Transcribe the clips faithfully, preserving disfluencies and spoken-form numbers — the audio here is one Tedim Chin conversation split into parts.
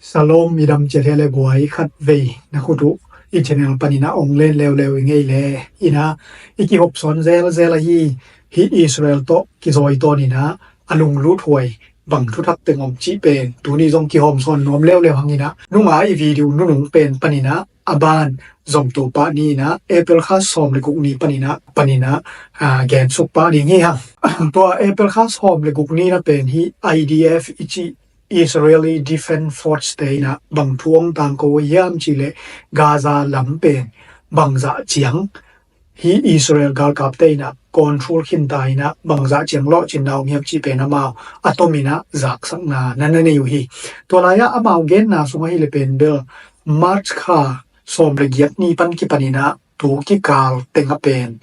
Shalom, i dam ciat hi le guai, khat vei na khut uh i channel panin ah ong len leuleu i ngei le. Ina, i kihop sawn zelzel ahi, hi Israel tawh kizawi tawn ina, a lunglut huai bang thuthak teng om cih pen tuni zong kihawm sawn nuam leuleu hang ina, nunga i video nunung pen panin ah a ban zomto pah ni ina, April kha sawm le guk ni panin ah, panin ah, ah, gen suk pah ding hi hang. Tua April kha sawm le guk ni na pen hi I D F i cih Israeli Defense Force te ina bang thu ong tangko hiam cih leh, Gaza lam pen bangzah ciang hi Israel galkapte ina control khinta ina bangzah ciang lawhcinna om hiam cih pen amau a tom ina zaksakna na na nei uh hi. Tua lai-ah amau genna sungah hi le pen bel March kha sawm le giat ni pan kipan ina tu kikal tengah pen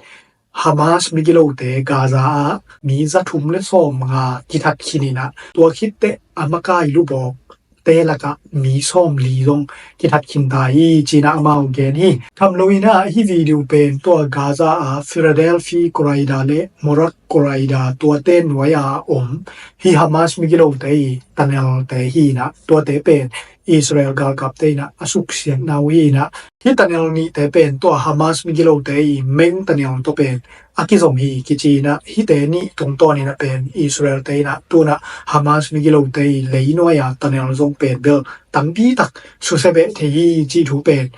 Hamas migilote Gaza ah mi za thum le sawm nga kithat khin ina, tua khitteh a makai lubawk te lakah mi sawm li zong kithat khinta hi, ci ina amau gen hi. Tham lo ina hi video pen tua Gaza ah Philadelphia Koraida le Morak Koraida tuate nuai a om hi Hamas migilote i tunnel te hi ina, tuate pen Israel galkapte ina a suksiatna uh hi ina, hi tunnel nihte pen tua Hamas migilote i main tunnel tawh pen a kizom hi kici ina, hite nih tungtawn ina pen Israel te ina tuna Hamas migilote i leinuai a tunnel zong pen bel tampi tak susia beh thei hi cih thu pen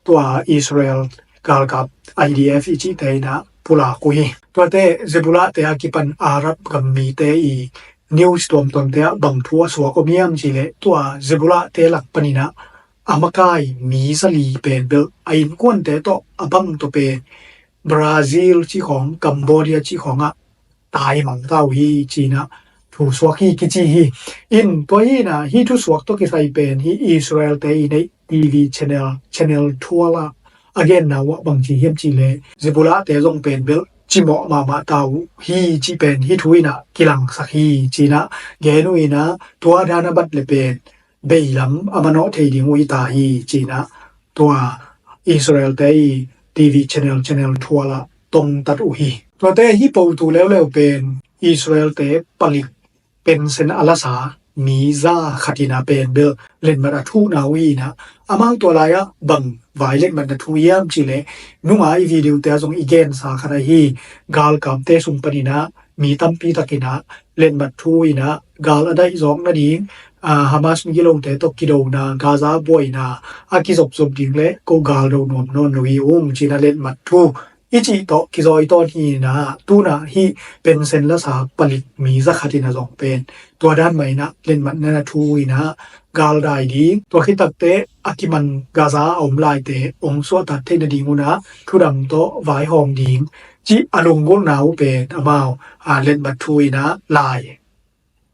tua Israel galkap I D F i cihte ina pulak uh hi. Tuate Zebulahte a kipan Arab gam mite i news tuamtuamte ah bang thu a suak om hiam cih leh, tua Zebulahte lak pan ina a makai mi za li pen bel a innkuante tawh a bang tawh pen Brazil cih khawng, Cambodia cih khawngah taimang ta uh hi, ci ina thu suak hi kici hi. In tua hi ina hi thu suak tawh kisai pen hi Israel te i neih T V channel, Channel twelve ah a genna uh ah bang ci hiam cih leh, Zebulahte zong pen bel cimawh mahmah ta uh hi, cih pen hi thu ina kilangsak hi, ci ina gen uh ina, tua dan a bat le pen beilam a manawh thei ding uh hi ta hi, ci ina tua Israel te i T V channel, Channel twelve ah tongtat uh hi. Tuate hi po tu leuleu pen Israel te palik pensen a lasa mi za khat ina pen bel letmat a thuhna uh hi ina, amau tua lai-ah bang vai letmatna thu hiam cih leh, nunga i video te ah zong i gensa khat ahi, galkapte sung pan ina mi tampi tak ina letmat thu ina gal a daih zawk nading, ah, Hamas migilote tawh kidona, Gaza buaina a kizopzop ding le ko gal do nuam nawn lo hi ung, ci ina letmat thu i cih tawh kizawi tawn hi ina, tuna hi pensen lasa palik mi za khat ina zong pen tua dan mah ina letmatna na thu ina, gal dai ding, tua khit takteh a kiman Gaza a om laite ong suahtak theih nading un ah thudang tawh vaihawm ding, cih a lunggulhna uh pen amau, ah, letmat thu ina lai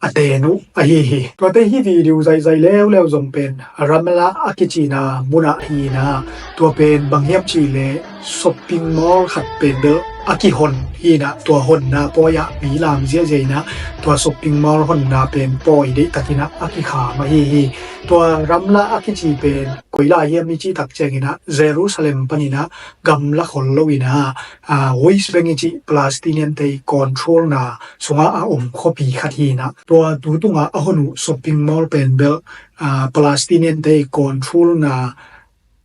a ten uh ahi hi. Tuate hi video zaihzaih leuleu zong pen Ramallah a kicihna munah hi ina, tua pen bang hiam cih leh shopping mall khat pen bel a kihon hi ina, tua honna pawi ah mi lam ziahziah ina, tua shopping mall honna pen pawi deihtak ina a kikham ahi hi. Tua Ramallah a kici pen koi lai hiam i cih tak ciang ina, Jerusalem pan ina gamla khol lo ina, ah, West Bank i cih Palestinian te i control na sungah a om khuapi khat hi ina, tua tu tungah a hon uh shopping mall pen bel, ah, Palestinian te i control na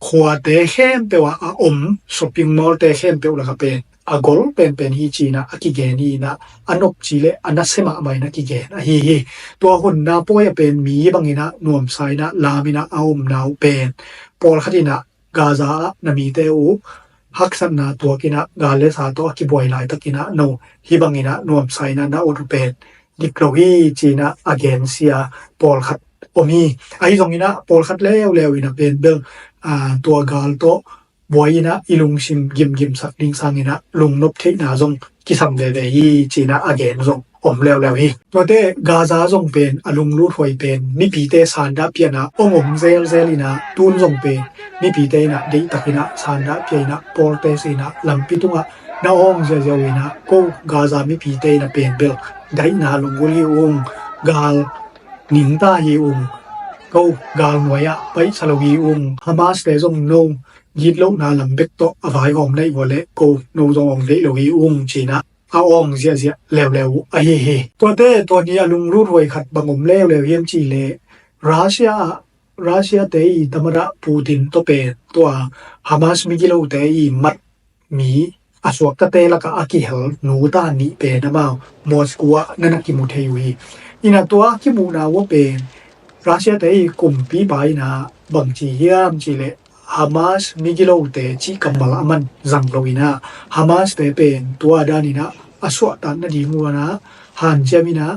khuate khempeuh ah a om shopping mall te khempeuh lakah pen a gol penpen hi ci ina a kigen hi ina, a nopci le a nasia mahmah ina kigen ahi hi. Tua honna pawi ah pen mi bang ina nuamsa ina lam ina a omna uh pen pawlkhat ina Gaza ah na mite uh haksatna tuak ina gal le sa tawh a kibuai laitak ina no hi bang ina nuamsa ina na ot uh pen dik lo hi ci ina a gensia pawlkhat om hi. Ahi zong ina pawlkhat leuleu ina pen bel, ah, tua gal tawh buai ina i lungsim gimgimsak ding sang ina lungnop theihna zong kisam veve hi ci ina a gen zong om leuleu hi. Tuate Gaza zong pen a lunglut huai pen mipite sandah piahna ong om zelzel ina, tun zong pen mipite ina deihtak ina sandah piah ina, pawlte si ina lampi tungah na awng ziahziah uh ina, ko Gaza mipite ina pen bel daihna lunggulh hi ung, gal ningta hi ung, ko gal nuai ah paihsa lo hi ung, Hamas te zong no gitlohna lam bek tawh a vaihawm naih uh a leh ko no zong ong deih lo hi ung ci ina a awng ziahziah leuleu uh ahi hi. Tuate tua ni a lunglut huai khat bang om leuleu hiam cih leh, Russia ah Russia te i tamada Putin tawh pen tua Hamas migilote i mat mi a suaktate lakah a kihel nu ta nih pen amau Moscow ah na na kimu thei uh hi. Ina tua kimuhna uh pen Russia te i kumpipa ina bangci hiam cihleh Hamas migilote cih kammal a man zang lo ina Hamas te pen tua dan ina a suahtak nading uh ina hanciam ina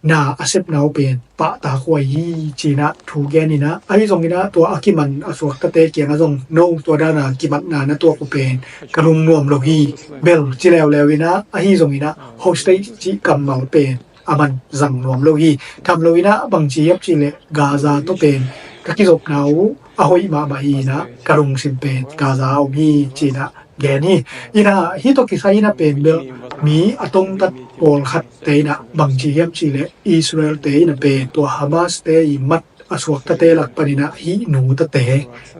na a sepna uh pen pahtak huai hi cinah thu gen inah ahi zonginah tua a kiman a suaktate kiangah zong no tua dana kimatna na tuak uh pen ka lungnuam lo hi bel ci leuleu inah ahi zonginah hostage cih kammal pen a man zang nuam lo hi. Tham lo inah bangci hiam cihleh Gaza tawh pen ka kizopna uh a hoih mahmah hi inah ka lungsim pen Gaza a om hi cinah gen hi. Inah hih tawh kisai inah pen bel mi a tongtat pawlkhat te inah bangci hiam cihleh Israel te inah pen tua Hamas te i mat a suaktate lak paninah hih nutate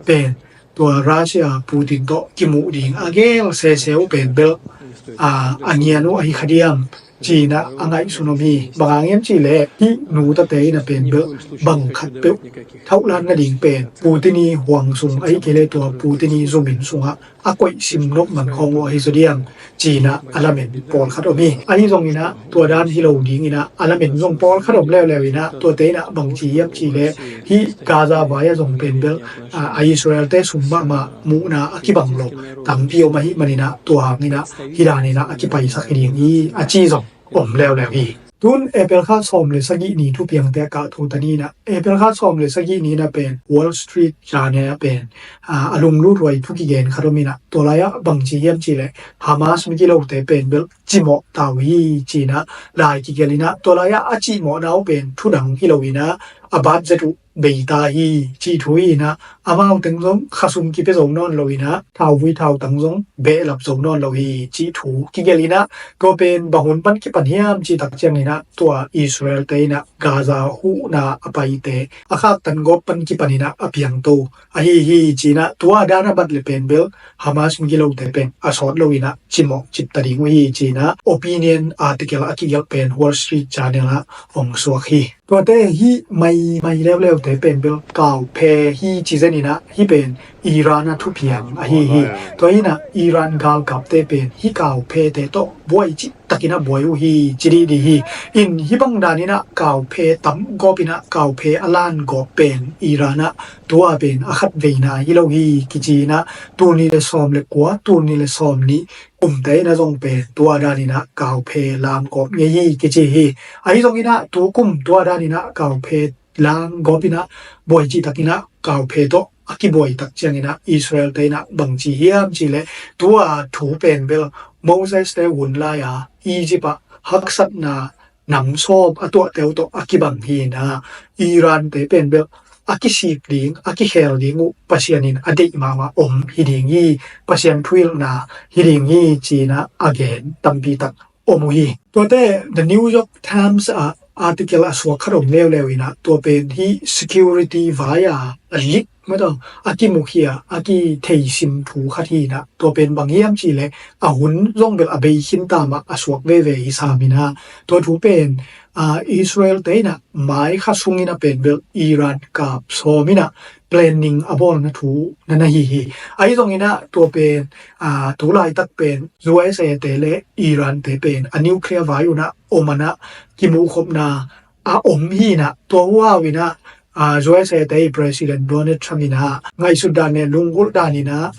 pen tua Russia Putin tawh kimuh ding a gel sese uh pen bel a ngian uh ahi kha diam cinah a ngaihsun om hi. Bang hang hiam cihleh hih nutate inah pen bel bang khat peuh thauhlan nading pen Putin i huang sung ahi kei le tua Putin i zumin sungah a koih sim nop man khawng uh ahi zaw diam cinah a lamen pawlkhat om hi. Ahi zonginah tua dan hi lo dinginah a lamen zong pawlkhat om leuleu inah tuate inah bangci hiam cihleh hih Gaza vai ah zong pen bel a Israel te sum mahmah muhna a kibang lo tampi om ahi maninah tua hanginah hi daninah a kipaisak hi ding hi a ci zong om leuleu hi. Tun April kha sawm le sagih ni thupiangte a kah thu ta ni inah April kha sawm le sagih ni inah pen Wall Street Journal ah pen a lunglut huai thu kigen khat om inah tua lai ah bangci hiam cihleh Hamas migilote pen bel cimawh ta uh hi cinah lai kigelh inah tua lai ah a cimawhna uh pen thudang hi lo inah a bat zet uh bei ta hi cih thu hi inah amau teng zong khasum kipia zo nawn lo inah thauvui thautang zong behlap zo nawn lo hi cih thu kigelh inah tua pen bang hun pan kipan hiam cih tak cianginah tua Israel te inah Gaza huhna a paite a khaktan gawp pan kipan inah a piangto ahi hi cinah tua dan a bat le pen bel Hamas migilote pen a sawt lo inah cimawh cipta ding uh hi cinah opinion article a kigelh pen Wall Street Journal ah hong suak hi. Tuate hih maimai leuleute pen bel kauphe hi ci zen inah hih pen Iran a thupiang ahi hi. Tua inah Iran galkapte pen hih kauphete tawh buai cih takinah buai uh hi ci dih dih hi. In hih bang daninah kauphe tam gawp inah kauphe a lan gawp pen Iran ah tua pen a khat veina hi lo hi kici inah tul nih le sawm le kua tul nih le sawm nih kumte inah zong pen tua daninah kauphe lam gawp ngei hi kici hi. Ahi zonginah tukum tua daninah kauphe lam gawp inah buai cih takinah kauphe tawh a kibuai tak cianginah Israel te inah bangci hiam cihleh tua thu pen bel Moses te hun lai-a Egypt ah haksatna nam sawm a tuahte uh tawh a kibang hi inah Iran te pen bel a kisik ding a kikhel ding uh Pasian in a deih mahmah om hi ding hi. Pasian thuhilhna hi ding hi cinah a gen tampi tak om uh hi. Tuate The New York Times ah article a suak khat om leuleu inah tua pen hih security vai-a a lik mataw a kimukhia a kitheisim thu khat hi inah tua pen bang hiam cihleh a hun zong bel a bei khinta mah a suak veve hi sam inah tua thu pen a Israel te inah mai kha sung inah pen bel Iran kap sawm inah planning a bawlna thu na na hi hi. Ahi zonginah tua pen a tu laitak pen U S A te le Iran te pen a nuclear vai unah Oman ah kimuhkhopna a om hi inah tua huau inah a U S A te i President Donald Trump inah ngaihsut dan le lunggulh dan inah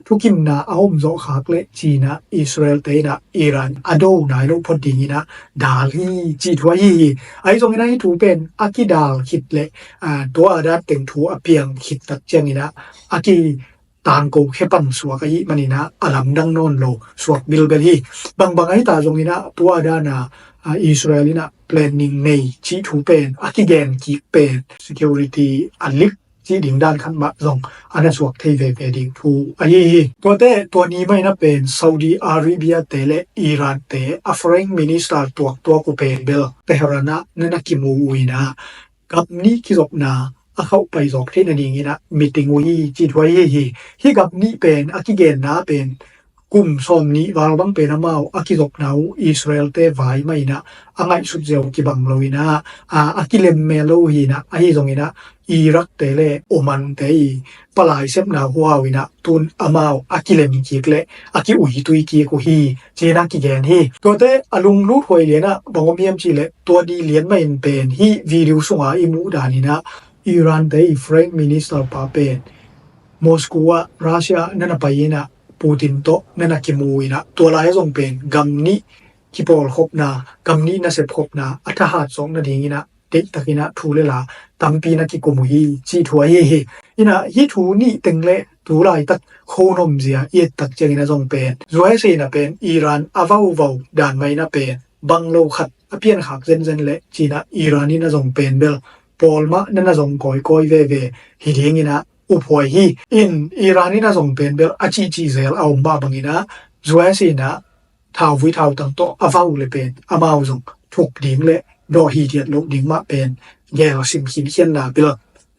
thukimna a om zawh khak leh cinah Israel te inah Iran a do nai loh phot dinginah dal hi cih thu ahi hi. Ahi zonginah hih thu pen a kidal khit leh tua a dan teng thu a piang khit tak cianginah a kitangko khepang suak ahi maninah a lamdang nawn lo suak bilbel hi. Bangbang ahi ta zonginah tua a dana Israel inah planning nei cih thu pen a kigen kik pen security a lik cih ding dan khat mah zong a na suak thei veve ding thu ahi hi. Tuate tua ni mah inah pen Saudi Arabia te le Iran te a foreign minister tuaktuak uh pen bel Tehran ah na na kimu uh inah gam nih kizopna a khauh pai zawk theih nadinginah meeting uh hi cih thu ahi hi. Hih gam nih pen a kigenna pen kum sawm nih val bang pen amau a kizopna uh Israel-te vai mah in ah a ngaihsut ziau kibang lo in ah, a, a kilem mel lo uh hi in ah, ahi zongin ah Iraq te le Oman te i palai sepna huau in ah tun amau a kilem kik le a kiuitui kik uh hi, ci-in ah kigen hi. Tuate a lunglut huai lian ah bang om hiam cih leh tua ni lian mah in pen hih video sunga i muh dan in ah Iran te i Foreign Minister pa pen Moscow ah Russia na na pai in ah Putin tawh na na kimu in ah tua lai ah zong pen gam nih kipawlkhopna, gam nih nasep khopna a thahat zawk nading in ah deihtak in ah thu le la tampi na kikum uh hi, cih thu ahi hi. In ah hih thu nih teng le tu laitak khuanuam zia i et tak ciangin ah zong pen U S A in ah pen Iran a vauvau dan mah in ah pen bang lo khat a piankhak zenzen le ci-in ah Iran in ah zong pen bel pawl mah na na zong kawikawi veve hi ding in ah uphuai hi. In Iran in ah zong pen bel a cihcih zel a om mah bangin ah U S A in ah thauvui thautang tawh a vau le pen amau zong thuk ding le dawh hi diat loh ding mah pen gel sim khinkhianna bel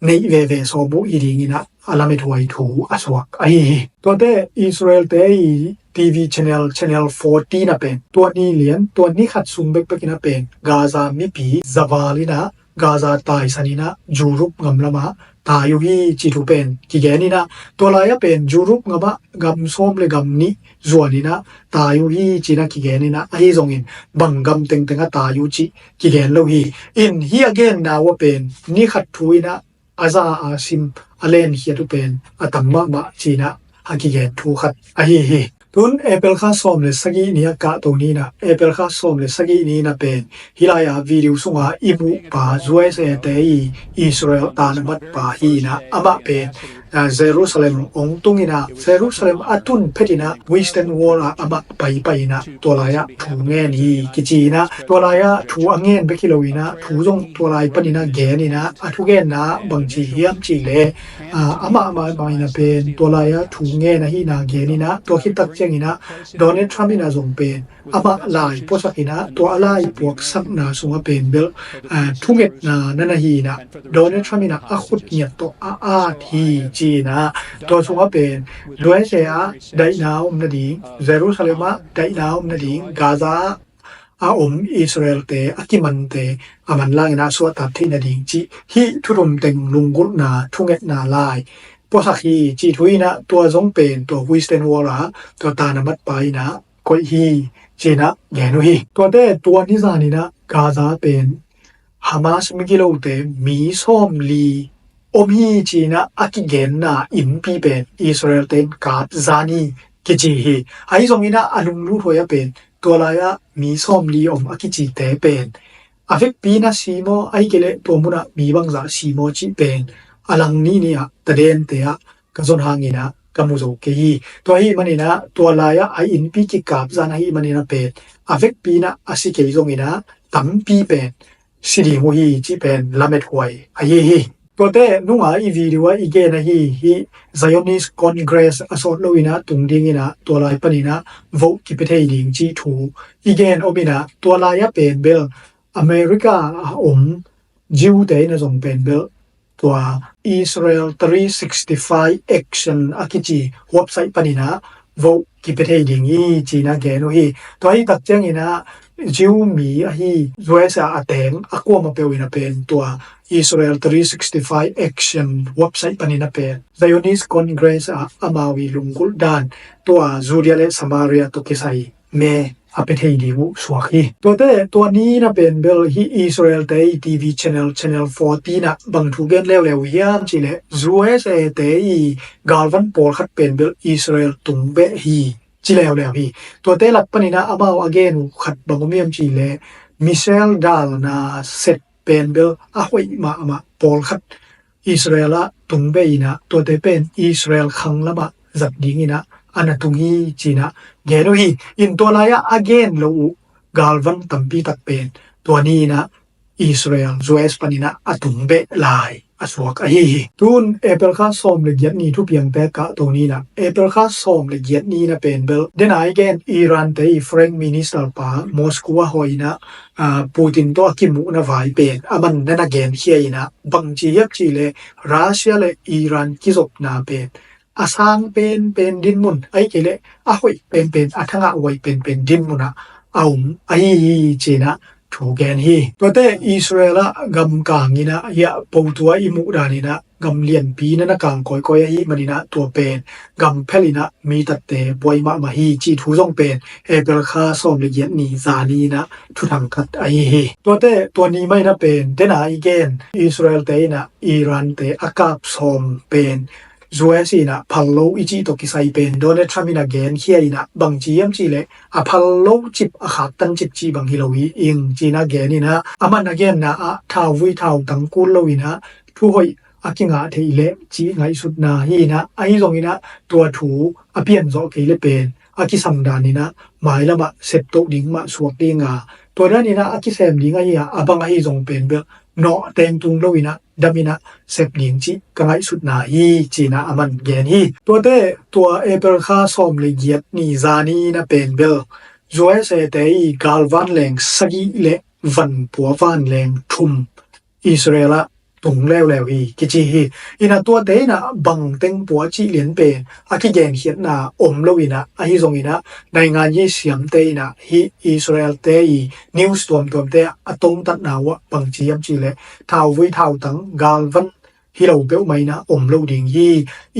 neih veve sawm uh hi ding in ah a lamethuai thu a suak ahi hi. Tuate Israel te i T V channel, channel fourteen ah pen tua ni lian, tua ni khat sung bekbek in ah pen Gaza mipi zaval in ah Gaza taisan in ah Europe ngam lamah tai uh hi, ci thu pen kigen in ah tua lai ah pen Europe ngamah gam sawm le gam nih zuan in ah tai uh hi, ci-in ah kigen in ah ahi zongin bang gam tengteng ah tai uh cih kigen lo hi. In hih a genna uh ah pen ni khat thu in ah a za a sim a lenkhiat uh pen a tam mahmah ci-in ah a kigen thu khat ahi hi. Tun April kha sawm le sagih ni a kahto ni in ah, April kha sawm le sagih ni in ah pen hih lai-a video sunga i muh pa U S A te i Israel tanamat pa hi in ah amah pen, ah, Jerusalem ong tung in ah Jerusalem a tun phet in ah Western Wall ah amah paipai in ah tua lai-ah thu ngen hi kici in ah tua lai-ah thu a ngen bek hi lo in ah thu zong tua lai panin ah gen in ah a thugenna bangci hiam cih leh, ah, amah mahmah in ah pen tua lai-ah thu ngen ahihna gen in ah tua khit tak ciangin ah Donald Trump in ah zong pen amah lai puaksak in ah tua a lai puaksakna sungah pen bel, ah, thungetna na na hi in ah Donald Trump in ah a khut ngiat tawh a at hi ci in ah tua sungah pen U S A ah daihna om nading, Jerusalem ah daihna om nading, Gaza ah a om Israel te a kimante a manlang in ah suahtak theih nading cih hih thu thum teng lunggulhna thungetna lai puaksak hi cih thu in ah tua zong pen tua Western Wall ah tua tanamat pa in ah koih hi ci in ah gen uh hi. Tuate tua ni zan in ah Gaza pen Hamas migilote mi sawmli om hi ci in ah a kigenna innpi pen Israel te in kap zan hi kici hi. Ahi zongin ah a lunglut huai ah pen tua lai-ah mi sawmli om a kicite pen a vekpi in ah si maw, ahih kei leh tua munah mi bangzah si maw cih pen a lang nihnih ah tadente ah ka zon hangin ah ka mu zo kei hi. Tua ahih manin ah tua lai-ah a innpi kikap zan ahih manin ah pen a vekpi in ah a si kei zongin ah tampi pen si ding uh hi cih pen lamethuai ahi hi. Tuate nunga i video ah i gen ahi hi Zionist Congress a sawt lo in ah tung ding in ah tua lai panin ah vote kipia thei ding cih thu i gen om in ah tua lai-ah pen bel America a om Jew te in ah zong pen bel tua Israel three sixty-five Action a kici website panin ah vote kipia thei ding hi ci in ah gen uh hi. Tua hi tak ciangin ah Jew mi ahi U S A a teng a kuamah peuh in ah pen tua Israel three sixty-five Action website panin ah pen Zionist Congress ah amau i lunggulh dan tua Judea le Samaria tawh kisai me a pia thei ding uh suak hi. Tuate tua ni in ah pen bel hih Israel te i T V channel, channel fourteen ah bang thu gen leuleu hiam cih leh U S A te i galvan pawlkhat pen bel Israel tung beh hi ci leuleu hi. Tuate lak panin ah amau a gen uh khat bang om hiam cih leh missile dalna set pen bel a hoih mahmah pawlkhat Israel ah tung beh in ah tuate pen Israel khang lamah zat ding in ah a na tung hi ci in ah gen uh hi. In tua lai-ah a gen lo uh galvan tampi tak pen tua ni in ah Israel U S panin ah a tung beh lai a suak ahi hi. Tun April kha sawm le giat ni thupiangte kahto ni in ah April kha sawm le giat ni in ah pen bel den a i gen Iran te i Foreign Minister pa Moscow a hawh in ah, ah, Putin tawh a kimuhna vai pen a man na na genkhia in ah bangci hiam cih leh Russia le Iran kizopna pen a sang penpen dinmun, ahih kei leh a hoih penpen, a thangah huai penpen dinmun ah a om ahi hi, ci-in ah thu gen hi. Tuate Israel ah gam kang in ah, hiah po tua i muh dan in ah gam lianpi na na kang kawikawi ahih manin ah tua pen gam phel in ah mi tatte buai mahmah hi cih thu zong pen April kha sawm le giat ni zani in ah thuthang khat ahi hi. Tuate tua ni mah in ah pen dena i gen Israel-te in ah Iran-te a kap sawm pen U S in ah phal lo i cih tawh kisai pen Donald Trump in ah genkhia in ah bangci hiam cih leh a phal lo cip, a khaktan cip cih bang hi lo hi ing, ci-in ah gen in ah, aman a genna ah thauvui thautang kul lo in ah thuhoih a kingah theih leh cih ngaihsutna hi in ah, ahi zongin ah tua thu a pianzawh kei leh pen a kisam dan in ah mailam ah septoh ding mah suak ding a, tua dan in ah a kisem ding ahi a, a bang ahi zong pen bel nawh tengtung lo in ah dam in ah sep ding cih ka ngaihsutna hi, ci-in ah aman gen hi. Tuate tua April kha sawm le giat ni zani in ah pen bel U S A-te i galvan leng sagih le vanpua vanleng thum Israel ah tung leuleu hi kici hi. In ah tuate in ah bangteng pua cih lian pen a kigenkhiatna om lo in ah, ahi zongin ah naingan i siamte in ah hih Israel-te i news tuamtuamte ah a tongtatna uh ah bangci hiam cih leh thauvui thautang galvan hi lo peuhmah in ah om lo ding hi.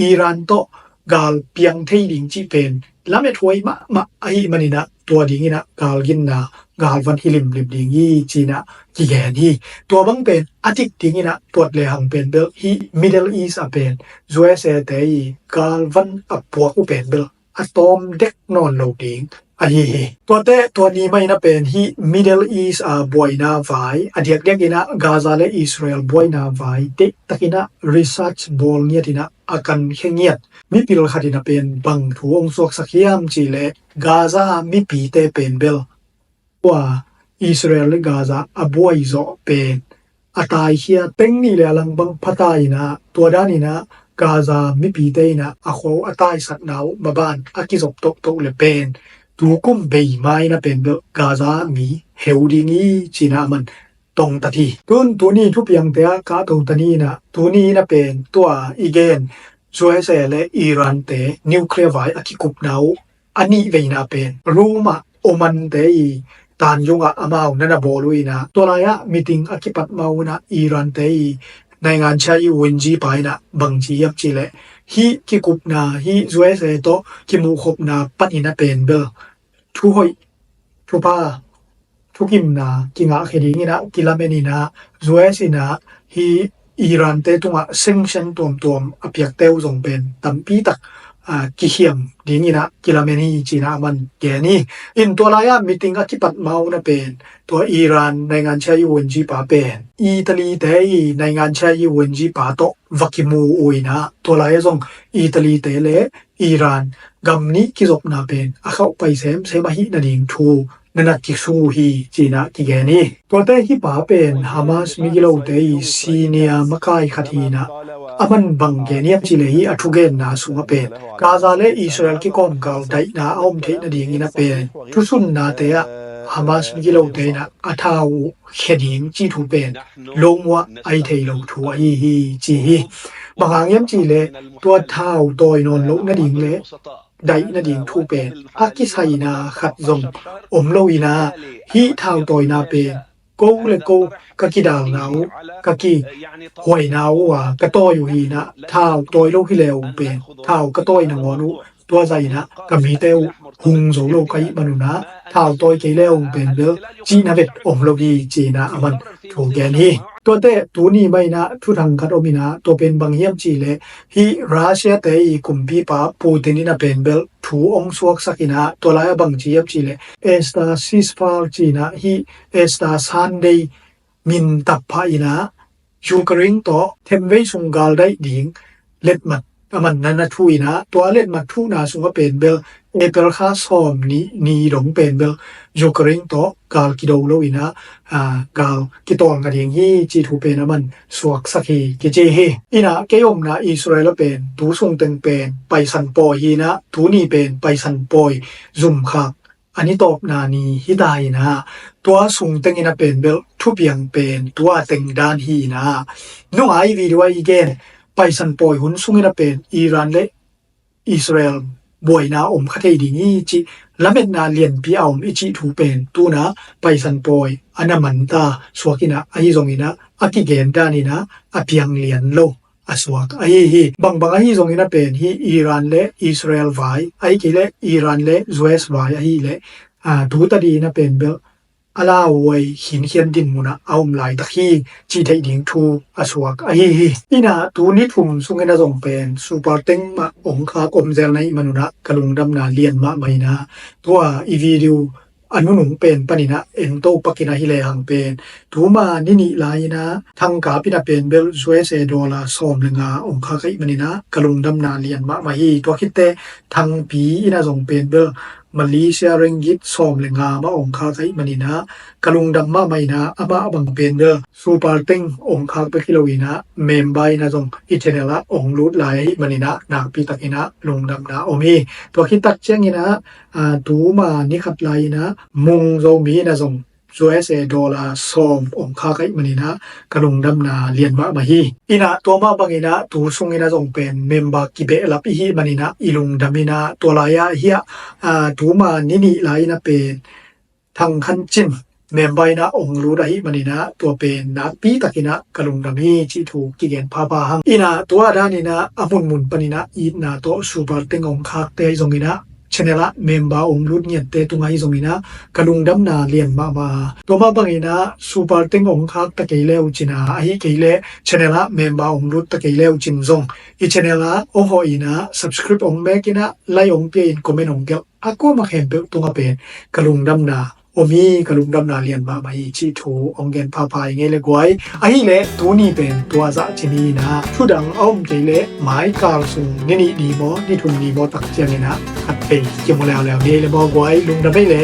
Iran tawh gal piang thei ding cih pen lamethuai mahmah ahih manin ah tua ding in ah galginna galvan hi limlim ding hi, ci-in ah kigen hi. Tua bang pen a dik ding in ah tuat lehang pen bel hih Middle East ah pen U S A-te i galvan a puak uh pen bel a tawm dek nawn lo ding ahi hi. Tuate tua ni mah in ah pen hih Middle East a buaina vai, a diakdiak in ah Gaza le Israel buaina vai deihtak in ah research bawl ngiat in ah a kankhia ngiat mipil khat in ah pen bang thu hong suaksak hiam cih leh Gaza mipite pen bel tua Israel le Gaza a buai zawh pen a taikhia teng nih le a lang bang phata in ah tua dan in ah Gaza mipite in ah a khua uh a taisatna uh maban a kizop tohtoh le pen tukum bei ma in ah pen bel Gaza mi heu ding hi, ci-in ah aman tongtat hi. Tun tuni thupiangte ah kahto ta ni in ah, tuni in ah pen tua i gen U S A le Iran-te nuclear vai a kikupna uh a nih veina pen Rome ah Oman-te i tanzung ah amau na na bawl uh in ah, tua lai-ah meeting a kipat ma uh in ah Iran-te i naingansia i unjipa in ah bangci hiam cih leh hih kikupna, hih U S A tawh kimuhkhopna pan in ah pen bel thuhoih thupha thukimna kingahkhia ding in ah kilamen in ah U S in ah hih Iran-te tungah sanction tuamtuam a piakte uh zong pen tampi tak a kikhiam ding in ah kilamen hi, ci-in ah aman gen hi. In tua lai-ah meeting a kipat ma uh in ah pen tua Iran naingansia i unjipa pen Italy-te i naingansia i unjipa tawh va kimu uh in ah tua lai-ah zong Italy-te le Iran gam nih kizopna pen a khauhpai semsem ahih nading thu na na kisung uh hi, ci-in ah kigen hi. Tuate hih pa pen Hamas migilote i senior makai khat hi in ah, aman bang gen hiam cih leh hih a thugenna sungah pen Gaza le Israel kikawmkal daihna a om theih nading in ah pen thusunnate ah Hamas migilote in ah a thau uh khia ding cih thu pen lawm uh ah a hi thei lo thu ahi hi, ci hi. Bang hang hiam cih leh tua thau tawi nawn loh nading le daih nading thu pen a kisaina khat zong om lo in ah, hih thau tawina pen ko le ko ka kidalna uh, ka kihuaina uh a ka tawi uh hi in ah, thau tawi lo hi le uh pen thau ka tawi nangawn uh tua zah in ah ka mite uh hung zo lo ka hih man un ah, thau tawi kei le uh pen bel cihna vet om lo hi, ci-in ah aman thu gen hi. Tuate tuni mah in ah thuthang khat om in ah, tua pen bang hiam cih leh hih Russia-te i kumpipa Putin in ah pen bel thu hong suaksak in ah, tua lai-ah bang ci hiam cih leh Easter ceasefire ci-in ah, hih Easter Sunday min tap phah in ah Ukraine tawh themvei sung galdaih ding letmat aman na na thuh in ah, tua letmat thuhna sungah pen bel April kha sawm nih ni dong pen bel Ukraine tawh gal kido lo in ah, aa, gal kitawlnga ding hi, cih thu pen aman suaksak hi kici hi. In ah kei omna Israel ah pen tu sungteng pen Paisan pawi hi in ah, tuni pen Paisan pawi zumkhak a ni tawpna ni hi ta in ah, tua sungteng in ah pen bel thupiang pen tua teng dan hi in ah, nungai video ah i gen Paisan pawi hun sung in ah pen Iran le Israel buaina om kha thei ding hi cih lametna lianpi a om i cih thu pen tuna Paisan pawi a na manta suak inah ahi zonginah a kigen daninah a piang lian lo a suak ahi hi. Bangbang ahi zonginah pen hi Iran le Israel vai ahi kei le Iran le U S vai ahi le tu tadinah pen bel a lauhuai khinkhian dinmunah a om laitak hi cih theih ding thu a suak ahi hi. Inah tu ni thum sungin a zong pen super tank mah ong khak om zel na hih manunah ka lungdamna lian mahmah inah tua i video a nunung pen paninah ento pakinah hi lehang pen tuma ni nih lai-inah thangkap inah pen bel U S A dollar sawm le nga ong khak ahih maninah ka lungdamna lian mahmah hi. Tua khitteh thangpi inah zong pen bel Malaysia ringgit sawm le nga mah ong khak ahih maninah ka lungdam mahmah inah amah bang pen bel super tank ong khak bek hi loinah member inah zong i channel ah ong lut lai ahih maninah nakpi takinah lungdamna om hi. Tua khit tak cianginah tuma ni khat lai-inah Mung Zomi inah zong U S A dollar sawm ong khak ahih maninah ka lungdamna lian mahmah hi. Inah tua mah banginah tu sunginah zong pen member kibehlap ihih maninah i lungdam inah tua lai-ah hiah tuma ni nih lai-inah pen Thang Khan Cin member inah ong lut ahih maninah tua pen nakpi takinah ka lungdam hi cih thu kigen phapha hang. Inah tua daninah a munmun paninah itna tawh super tank ong khakte ahi zonginah channel ah member ong lut ngiatte tungah ahi zonginah ka lungdamna lian mahmah. Tua mah banginah super tank ong khak ta kei le uh cina ahi kei le channel ah member ong lut ta kei le uh cin zong i channel ah ong hawh inah subscribe ong mek inah like ong pia in comment ong gelh a kuamah khempeuh tungah pen ka lungdamna om hi, ka lungdamna lian mahmah hi cih thu ong gen phapha hi ngei le guai. Ahih leh tuni pen tua zah ci ni inah thudang a om kei leh mai kal sung ni nih ni maw ni thum ni maw tak cianginah khat vei kimu leuleu ngei le maw guai, lungdam ei le.